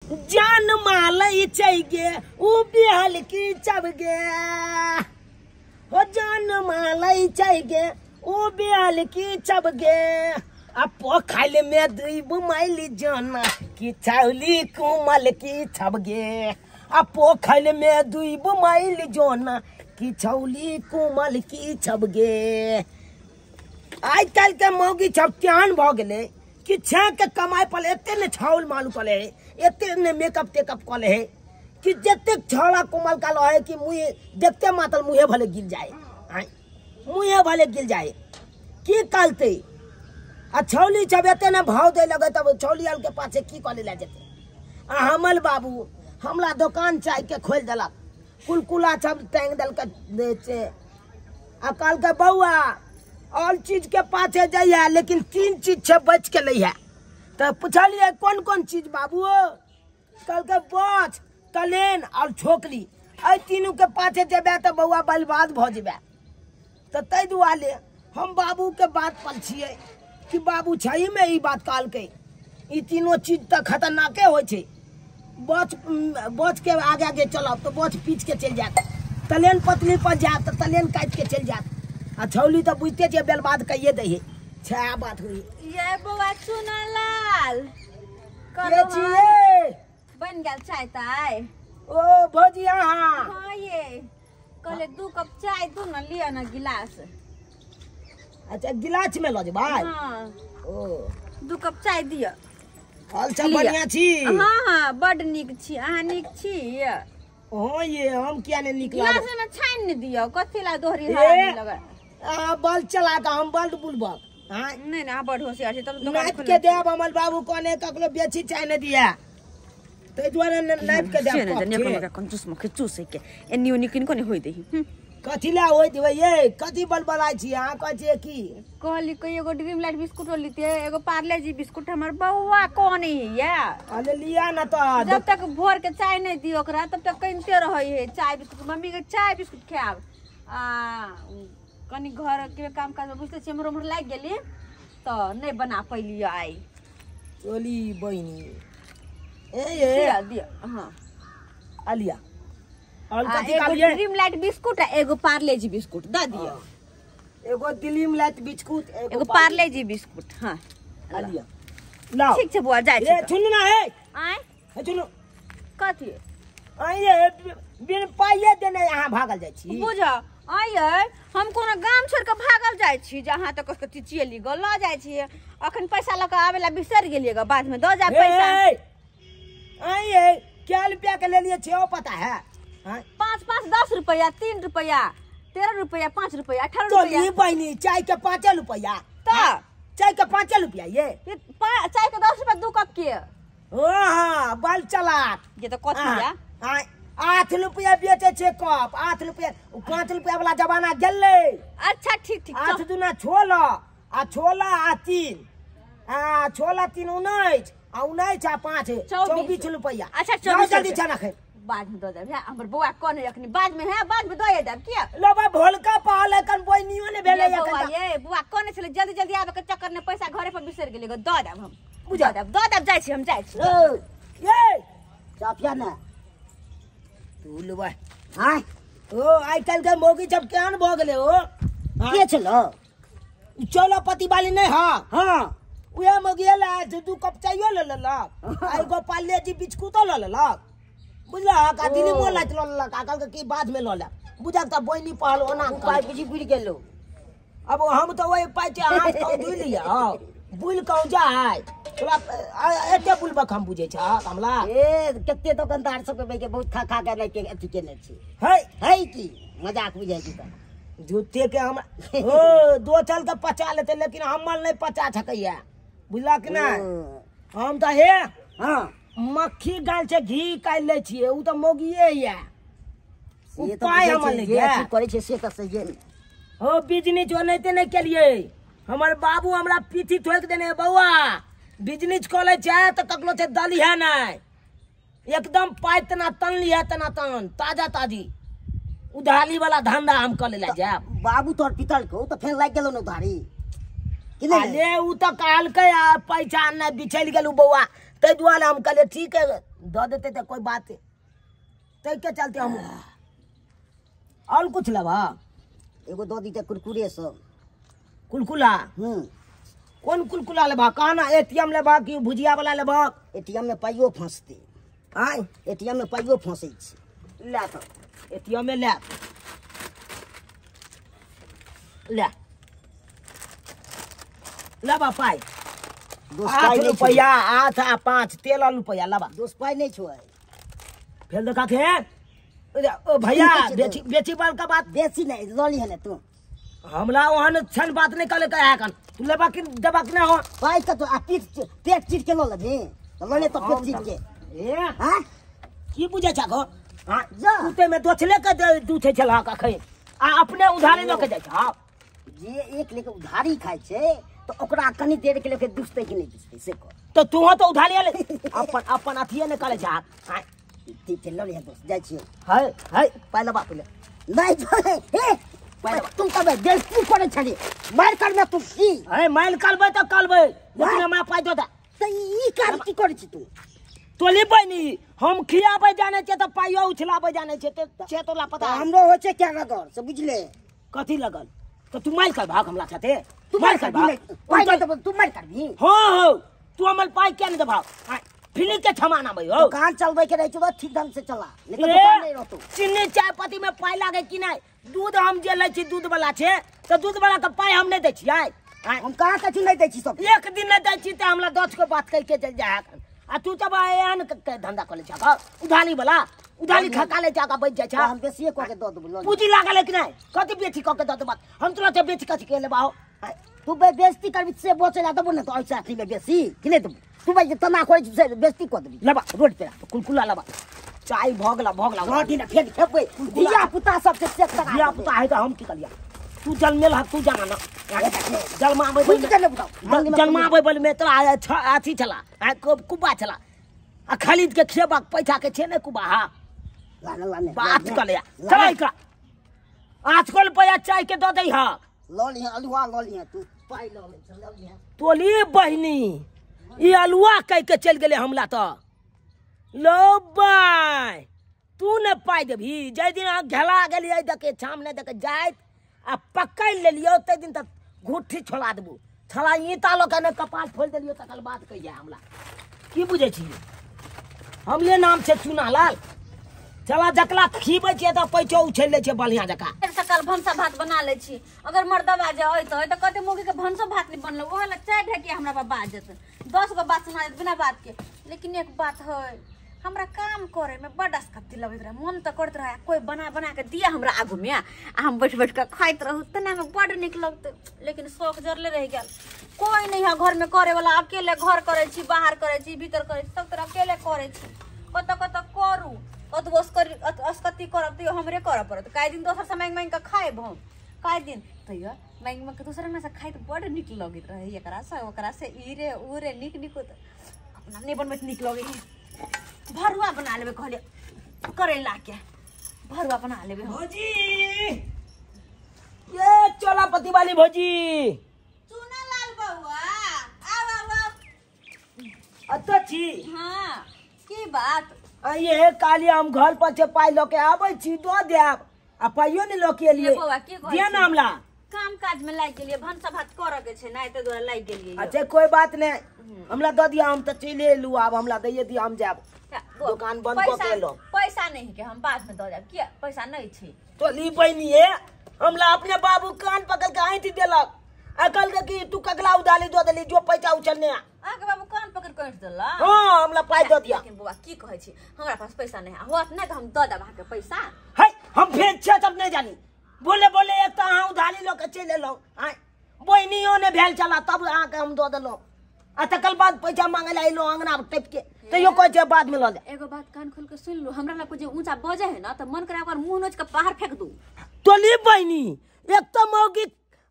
जान मालै छै गे उ बिहल की चब गे, हो जान मालै छै गे उ बिहल की चब गे। आ पोखल में दुइब माइल जाना की छौली कोमल की छब गे, आ पोखल में दुइब माइल जाना की छौली कोमल की छब गे। आइ काल्हि के मौगी सब तेहन भऽ गेलै कि छेक के कमाइ पर एते ने छाउल मालू कऽ ले है, एते ने मेकअप तेकअप कऽ ले है कि जतेक छौड़ा कोमल काल है कि मुँहे देखते मातल मुँहे भले गिर जाए, मुँहे भले गिर जाए की कहते। आ छौली सब एते ने भाव दे लगे तब छौली आल के पाछे की कऽ ले जेतै। आ हमल बाबू हमरा दोकान चाय के खोलि देलक, कुलकुला सब टाँगि देलक बेचे। आ कहलकै बौआ और चीज के पाछे जाइए लेकिन तीन चीज से बच के लैहे। तो पूछलिए कौन कौन चीज बाबू, कहलकै बच कलेन और छोकरी, एहि तीनू के पाछे जेबै तो बौआ बर्बाद भऽ जेबै। तो ताहि दुआरे हम बाबू के बात पर छियै कि बाबू सहीमे ई बात कहलकै, ई तीनों चीज तऽ खतरनाके होइ छै। बच बच के आगे आगे चलब तो बच पीछ के चलि जायत, तलेन पतली पर जायत तऽ तलेन काटि के चलि जायत, आ छौली तऽ बुझिते छियै बर्बाद कैये दै है। छह बात हुई। ये बौआ चुनलाल के छियै? बन गेल चाय ताय? ओ भौजी अहाँ? हाँ ये कहले 2 कप चाय दू न लिअ न गिलास। अच्छा गिलास में लऽ जेबै? हाँ। ओ 2 कप चाय दिअ। हाल सब बढ़िया छी? हाँ हाँ बड नीक छी। अहाँ नीक छी? हाँ ये हम किया ने नीक लागल। गिलास में छानि ने दियौ, कथी ला दोहरी हरा लगे। आ बल चला के हम बल बुलबक। हाँ नहीं ना बड होशियार छी तब नाप के देब। अमल बाबू कहने ककरो बेची चाय ने दिया तै दुआरे नाप के देब। ने कोनो कंजूस मुख चूसै के एनी ओनी किनको ने होई देही। कथी ला होई देबै ये? कथी बलबलाइ छी अहाँ? कहै छियै की कहली कोई एगो ड्रीम लाइट बिस्कुट लीते, एगो पार्ले जी बिस्कुट हमर बौआ कोने है। अरे लिया ना तो जब तक भोर के चाय नहीं दियो ओकरा तब तक कनिते रहै है चाय बिस्कुट। मम्मी के चाय बिस्कुट खायब आ कनी घर के काम काज बुझते छी, हमर उम्र लागि गेली तऽ नहीं बना पैली आइ। चोली बहिनी ए ए दिया। हां आलिया और कथी कहलियै? ड्रीम लाइट बिस्कुट आ एगो पार्ले जी बिस्कुट द दियो। एगो ड्रीम लाइट बिस्कुट एगो पार्ले जी बिस्कुट। हां आलिया लाओ। ठीक छै बुआ जाइ छी। ए सुन ना हे आय हे सुनु कथी आय ये बिन पाइए देने यहाँ भागल जाइ छी बुझ। आय हम कोनो गाम छोड़ के भागल जाइ छी जे अहाँ तऽ कथी चियली गो लऽ जाइ छी। अखन पैसा लऽ के आबे ला बिसरि गेलियै ग, बाद में दऽ जाय पैसा। आय ये क्या रुपया के लेलियै छै ओ पता है? 5 5 10 रुपया 3 रुपया 13 रुपया 5 रुपया 18 रुपया। तो बहिनी चाय के 5 रुपया तऽ चाय के 5 रुपया ये चाय के 10 रुपया 2 कप के। ओ हाँ बल चलाक ये तऽ कथी या 8 रुपया बेचे छे कप 8 रुपया। 5 रुपया वाला जमाना गेलै। अच्छा ठीक ठीक। 8 दूना 16 आ 16 आ 3 आ 16 3 19 आ 19 आ 5 24 रुपया। अच्छा 24 जल्दी चाना खे बाद में दऽ देब। हमर बौआ कोन अखनी बाद में है, बाद में दऽ देब किया लो भाई भोलका पाल एखन बहिनियो ने भेलै एखन। ये बौआ कोन छलै जल्दी जल्दी आबे के चक्कर ने पैसा घरे पर बिसरि गेलै ग। दऽ देब हम बुझा देब दऽ देब जाइ छी हम जाइ छी। ये चापिया ने तू लेबै। हां ओ आइ काल्हि के मौगी सब केहन भऽ गेलै। ओ के छलो चौलापति वाली नहीं? हाँ हाँ उहे मौगी एलै जे 2 कप चाइयो लऽ लेलक आ एगो पार्ले जी बिस्कुटो लऽ लेलक बुझलक आ दिल्ली मोल लाइट लऽ लेलक आ कहलकै कि बाद में लऽ लेब। बुझलक तऽ बहिनी पहल ओना पाइ बुझि बुझि गेलो। अब हम तऽ ओहि पाइ के हाथ कहूँ धुइ लिअ बुलि कहूँ जाय तोरा एते बुलबक हम बुझै छह कमला। ए कते दोकानदार सबके बैके बहुत खा खा के नहि के अथी केने छी है है की मजाक बुझाइ छी तऽ झूठे के हम ओ दो चल के पचा लेते लेकिन हमर नहीं पचा सकैया बुझलक नहि। हम तऽ हे हाँ मक्खी गाल छै घी काटि लै छियै उ तऽ मौगिए या उपाय हमर नहि जे अथी करै छै से तऽ सहिए। हो बिजनेस ओनाहिते नहि केलियै। हमर बाबू हमरा पीठी ठोकि देने बौआ बिजनेस कऽ लै छै तऽ ककरो छै दलिहे नहि, एकदम पाइ तेना तनली है तेना तन ताजा ताजी उधारी वाला धंधा हम कऽ ले जायब। बाबू तोहर पितल के तऽ फेर लागि गेलौ ने उधारी अरे उ तऽ कहलकै आ पैसा नहि बिछलि गेलू बौआ ताहि दुआरे हम कहलियै ठीक है दऽ देतै तऽ कोइ बात ताहिके चलते हम और कुछ लेबा। एगो दऽ दीते कुरकुरे सब। कुलकुला? कौन कुलकुला लेबा? कहाँ एटीएम लेबा कि भुजिया वाला लेबा? एटीएम में पाइयो फंसते। आय एटीएम में पाइयो फंसै छै। ले तऽ एटीएम में ले ले लेबा पाइ। 8 रुपया 8 आ 5 13 रुपया लेबा। दोस्त पाइ नहीं छो। फेर देखा के ओ भैया बेची बेची वाल का बात बेची नहीं लली है तू। हमरा ओहन छन बात नहीं करे कहे कन तू लेबा कि देबा कि ना हो पाइ कतो आ पीठ पेट चीर के ल लेबी त लले त पेट चीर के। ए हां की बुझे छ गो? हां जा कुते में दोछले के दूछे छला अखै आ अपने उधारी ल के जाय छ। हां जे एक लेके उधारी खाय छै त ओकरा कनी देर के लेके दुसतै कि नहीं दुसतै से कह। त तू तो उधारी ले अपन अपन अथिए ने करे छ। हां ठीक छै लले दोस्त जाय छी। हाय हाय पाइ लेबा पहिले नहीं हे तुम कबे बेइज्जती करे छली मार करमे तू की? अरे मार करबै त करबै लेकिन हमरा पाइ दऽ दे। त ई काम की करे छी तू? तोली बहिनी हम खियाबै जानै छियै त पाइयो उछलाबै जानै छियै त छे तोला पता हमरो होइ छै क्या लगल से बुझले। कथी लगल? त तू मार कर भाग हमरा साथे। तू मार कर भाग पाइ दे तू मार करबी? हां हो तू हमर पाइ किया नै देबा? फिर के क्षमा भाई हो। दुकान चलबै के रहै छौ ठीक ढंग से चला लेकिन दुकान नहीं रहतो। चीनी चाय पत्ती में पाइ लागे कि नहीं? दूध हम जे लै छी दूध वाला छै त दूध वाला के पाइ हम नहीं दै छियै। हम कहाँ कथी नहीं दै छी सब एक दिन नहीं दै छी त हमरा 10 को बात कह के चल जाय। आ तू तब एहन धंधा कऽ लै छह उधारी वाला उधारी खका लै छह बैठ जाइ छह। हम बेसिए कऽ के दऽ देबौ। पूंजी लागल है कि नहीं? कथी बेची कऽ के दऽ देबा? हम तोरा से बेची कथी के लेबा हो? तू बेइज्जती करबी से बचै ला देबो ने त ऐसा अथी में बेसी कि नहीं देबो? तू भाई तना करै छी से बेइज्जती कऽ देबी। लेबा रोड पे कुलकुला लेबा चाय भऽ गेला भऽ गेला रोटी ने फेक खेबै धिया पुता सब से चेक करा। धिया पुता है त हम की करिया? तू जन्मेल ह तू जाना ना जन्माबै जन्माबै बल में तोरा अथी छला कुब्बा छला आ खरीद के खेबाक पैसा के छे ने कुब्बा। हा लाने लाने बात कर ले चल एकरा 8 रुपया चाय के दऽ दै हा। ल लिह अलुआ ल लिह तू पाइ ल ले ल लिह। तोली बहिनी ई अलुआ कह के चलि गेलै हमला त लो बाय तू ने पाइ देबही। जाहि दिन अहाँ घेला गेलियै देखे छाम नहि देखे जाइत आ पकड़ि लेलियौ ताहि दिन तक घुट्ठी छोड़ा देबू छला ईंटा लऽ के ने कपार फोड़ि देलियौ तकर बाद कहिया हमला की बुझै छी? हमले नाम छै चूनालाल। चला जकला खीबै छियै तऽ पैसो उछलि लै छै बढ़िआँ जकाँ। सकाल भनसा भात बना लै छी अगर मर्दबा जे अयतै तऽ कहतै मौगी के भनसो भात नहि बनलै ओहे लए 4 ढेकिया हमरा पर बाजत 10 गो बात सुना देत बिना बात के। लेकिन एक बात है हमरा काम करे में बड असकत्ती लगैत रहे मन तऽ करैत रहे कोई बना बना के दिया हमरा आगू में आ हम बैठ बैठ के खाइत रहू तना में बड नीक लगतै। लेकिन शौक जरले रहि गेल कोई नहीं है घर में करे वाला अकेले घर करे छी बाहर करे छी भीतर करे छी सब तरह अकेले करे छी कतऽ कतऽ करू कतबो असकत्ती करब तैयो हमरे करऽ पड़त। काहे दिन दोसर से मांगि मांगि के खायब हम काहे दिन तैयो मांगि मांगि के दोसर अंगना से खाइत बड नीक लगैत रहे एकरा से ओकरा से ई रे ऊ रे नीक नीक अपना नहीं बनबैत नीक लगै है। भरुआ बना लेबै कहलियै करैला के भरुआ बना लेबै। भौजी ये चोलापति वाली भौजी चूना लाल बउआ आव आव आव अतऽ छी। हां की बात? ये काली हम घर पर से पाइ लऽ के आबै छी दऽ देब आ पाइयो नहि लऽ के एलियै। दिअ ने हमरा काम काज में लागि गेलियै भनसा भात करऽ के छै ने ताहि दुआरे लागि गेलियै। अच्छा कोई बात नहीं हमरा दऽ दिअ हम तऽ चलि एलहुँ आब हमरा दैये दिअ हम जायब दुकान बंद कऽ के एलहुँ। पैसा नहीं के हम बाद में दऽ देब किया पैसा नहीं छै। तोली बहिनी हमरा अपने बाबू कान पकड़ के ऐंठि देलक आ कहलकै कि तू ककला उधारी दऽ देली जो पैसा उछलने। अहाँके बाबू कान पकड़ के ऐंठि देलक? हाँ हमरा पाइ दऽ दिअ। लेकिन बौआ की कहै छी हमरा पास पैसा नहीं होत नहि तऽ हम दऽ देब अहाँके पैसा। है हम फेर छै तब नहि जानी बोले बोले एक तऽ अहाँ उधारी लऽ के चलि एलहुँ आँय बहिनियो नहि भेल छला तब अहाँके हम दऽ देलहुँ आ तकर बाद पैसा मांगे ला एलहुँ अंगना टपि के तैयो कहै छै बाद में लऽ जा। एगो बात कान खोल के सुन लू हमरा लग जे ऊंचा बजे है ना तऽ मन करे ओकर मुंह नोच के बाहर फेंक दू। तोली बहिनी एक तऽ मौगी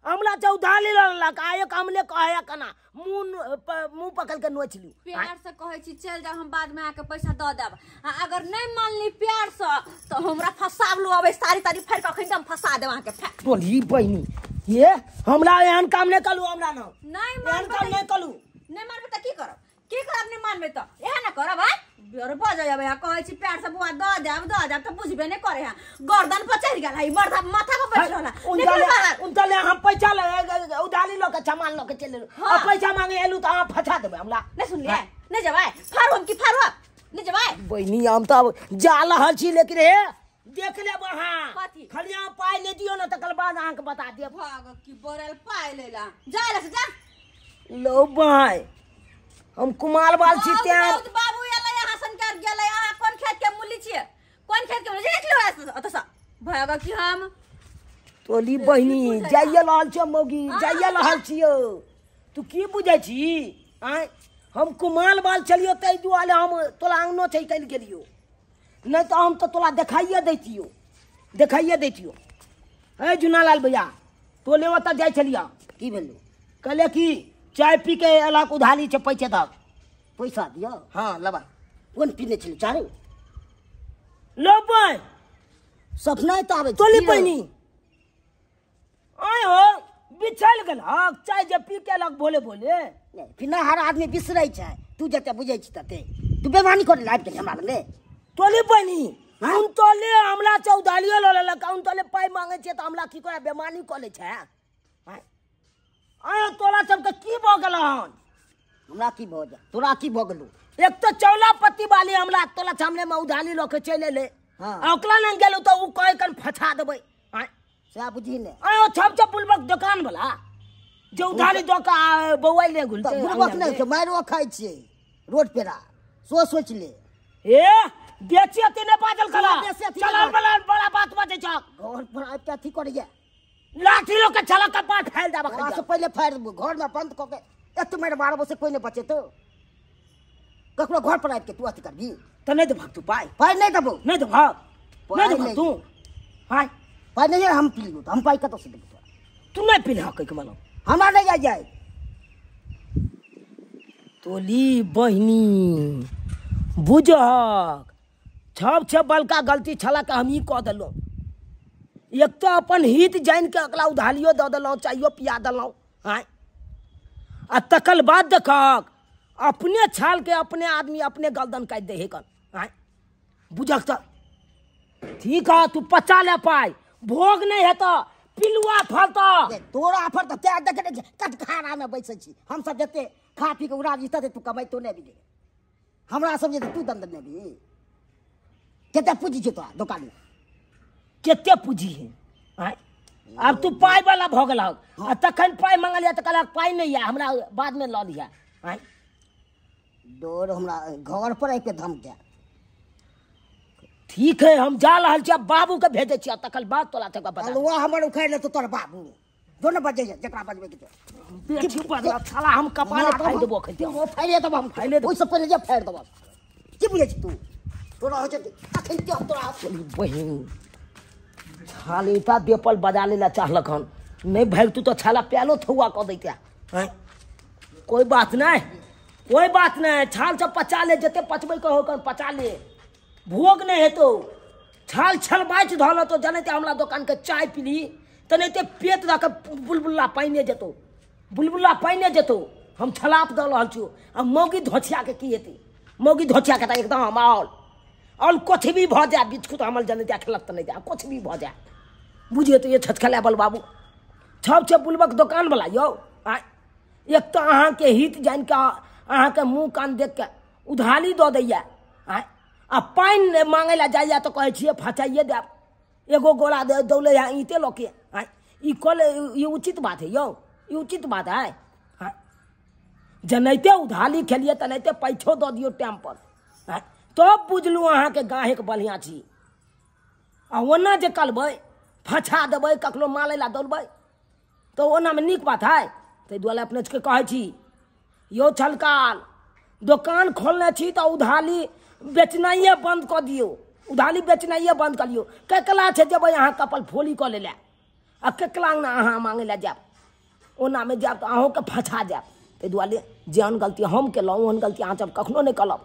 हमरा से उधारी लऽ लेलक आ एक हमले कहै कना मुंह पकड़ के नोच ली। प्यार से कहै छी चलि जाउ हम बाद में आके पैसा दऽ देब आ अगर नहीं मानली प्यार से तऽ हमरा फसाब लू अबै साड़ी ताड़ी फाड़ि के अखन हम फंसा देब अहाँके। तोली बहिनी ये हमरा एहन काम नहि करू हमरा न नहीं एहन काम नहि करू। नहीं मानबै तऽ की करब की करब? नहीं मानबै तऽ इएह ने करब। आँय अरे बजै अबै कहै छी प्यार से बुआ दऽ देब दऽ देब तऽ बुझबे नहि करै है गर्दन पर चढ़ि गेल है मर्दा माथा पर बैठ रहल है उनतले हम पैसा उधारी लऽ के सामान लऽ के चलि एलहुँ आ पैसा मांगे एलहुँ तऽ अहाँ फँसा देबै हमरा नहि सुनलियै नहि जेबै फाड़ू हम की फाड़ू नहि जेबै बहिनी हम तऽ जा रहल छी लेकिन हे देख लेब अहाँ खाली अहाँ पाइ नहि दियौ ने तकर बाद अहाँके बता देब भाग की बरल पाइ लेला जा ले जा लो भाई हम कुमार बाल छी तें बाबू एलै अहाँ सन कर गेलै अहाँ कोन खेत के मूली छियै कोन खेत के मूली निकलो ओतऽ से भाग की हम तोली बहिनी जाइए रहल छियौ मौगी जाइए रहल छियौ तू की बुझै छी आँय हम कुमार बाल छलियौ ताहि दुआरे हम तोरा अङ्गनो छै चलि गेलियौ नहि तऽ हम तऽ तोरा देखाइए दैतियौ देखाइए दैतियौ हे जुनालाल भैया तोले ओतऽ जाइ छलियै की भेलौ कहले कि चाय पी के एलक उधारी छै पैसे दहक पैसा दियौ हाँ लबा कोन पीने छलै चारू लेबै सपना तऽ आबै तोली बहिनी आय हो बिछल गेल हक चाय जे पी के एलक भोले भोले फिर हर आदमी बिसरै छै तू जते बुझै छी तते तू बेमानी करे लाइब गेल हमरा लग तोली बहिनी हम तोले हमरा चौधालियो लऽ लेलक हम तोले पाइ मांगै छियै तऽ हमरा की करे बेमानी कऽ लै छै आय तोरा सबके की भऽ गेल हन हमरा की भऽ गेल तोरा की भऽ गेलौ एक तऽ चौला पत्ती वाली हमरा तोरा सामने में उधाली लऽ के चलि एलै आ ओकरा लग गेलहुँ तऽ ओ कहि कन फँसा देबै आँय सएह बुझही ने आँय ओ छप छप बुलबक दोकान वाला जे उधारी दऽ के बौआइ ले घुलतै बुलबक नहि छै मारिओ खाइ छियै रोड पेरा सोच सोच ले ए बेची अति नहि बाजल कला चलल बला बड़ा बात बाजै छह घर पर आबि के अथी करैया लाठी लऽ के छलक कपाट फाड़ि देबक ओकरा से पहिले फाड़ि देबो घर में बंद कऽ के एते मारि मारबो से कोइ नहि बचेतौ ककरो घर पर आबि के तू अथी करबी तऽ नहि देबहक तू पाइ पाइ नहि देबौ नहि देबहक नहि देबहक तू पाइ पाइ नहि हम पी लियौ तऽ हम पाइ कतऽसँ देबौ तोरा तू नहि पीलहक के मतलब हमरा नहि जाइ जाइ तोली बहिनी बुझहक छब छब बलका गलती छलक हम ई कऽ देलहुँ एक तऽ अपन हित जानि के अगला उधारियो दऽ देलहुँ चाइयो पिया देलहुँ आँय आ तकर बाद देखहक अपने छाल के अपने आदमी अपने गर्दन काटि दै हे कन आँय बुझक तऽ ठीक है तू पचा ले पाइ भोग नहि हेतऽ पिलुआ फलतऽ तोरा फल तऽ तैं देखने छी कटघारा मे बैसै छी हमसब जते खा पी के उड़ा जी तते तू कमाइतो नहि अबी हमरा सब जे तू दंड नहि अबी कते पूँजी छै तोरा दोकान मे कते पूँजी है आँय आब तू पाइ वाला भऽ गेलहक आ तखन पाइ मंगलियै तऽ कहलक पाइ नहि यऽ हमरा बादमे लऽ लिहऽ आँय डोर हमरा घर पर आबि के धमकाय ठीक है हम जा रहल छी बाबू के भेजै छी तकर बाद तोरा सबके बता अलुआ हमर उखाड़ि लेतौ तोहर बाबू जो ने बजै जकरा बजबै के बेटी बदला साला हम कपाले फाड़ि देबो अखन ओ फाड़िए देबो हम फाड़िए देबो ओहिसँ पहिले जे फाड़ि देबो की बुझै छी तू तोरा होइ छै अखन के हम तोरा बहिन छाल ईटा देपल बजा ले ला चाहलक हन नहीं भाग तू तो छाला प्यालो थौआ कऽ दैते हैं कोई बात नहीं कोई बात नहीं छाल सब पचा ले जते पचबै के हो पचा ले भोग नहीं हेतौ छाल छलबाइच धऽ लेतौ जनैते हमरा दोकान के चाय पीली तनैते पेट दऽ के बुलबुल्ला पानिए जेतौ बुलबुल्ला पानिए जेतौ हम छलाप दऽ रहल छियौ आ मौगी धोछिया के की हेतै मौगी धोछिया के तऽ एकदम आल और कुछ भी भऽ जाए बिस्कुट हमर जनैते खेलक तऽ नहि जाए कुछ भी भऽ जाए बुझिए तऽ ये छचखला बल बाबू छब छब बुलबक दोकान वाला यौ आँय एक तऽ अहाँके हित जानि कऽ अहाँके मुँह कान देख के उधारी दऽ दैया आँय आ पानि मांगै लए जाइया तऽ कहै छियै फँसाइए देब एगो गोला दौलै है ईंटे लऽ के आँय ई कल ई उचित बात है यौ ई उचित बात है आँय जनैते उधारी खेलियै तनैते पैसो दऽ दियौ टाइम पर आँय तब बुझलहुँ अहाँके गाहेक बढ़िआँ छी आ ओना जे करबै फँसा देबै कखनो मारै लए दौड़बै तऽ ओनामे नीक बात है ताहि दुआरे अपने सबके कहै छी यौ छलकाल दोकान खोलने छी तऽ उधारी बेचनाइए बन्द कऽ दियौ उधारी बेचनाइए बन्द कऽ लियौ केकला छै जेबै अहाँ कपल फोली कऽ लै लए आ केकला अङ्गना अहाँ मांगै लए जायब ओनामे जायब तऽ अहूँके फँसा जायब ताहि दुआरे जेहन गलती हम केलहुँ ओहन गलती अहाँ सब कखनो नहि करब।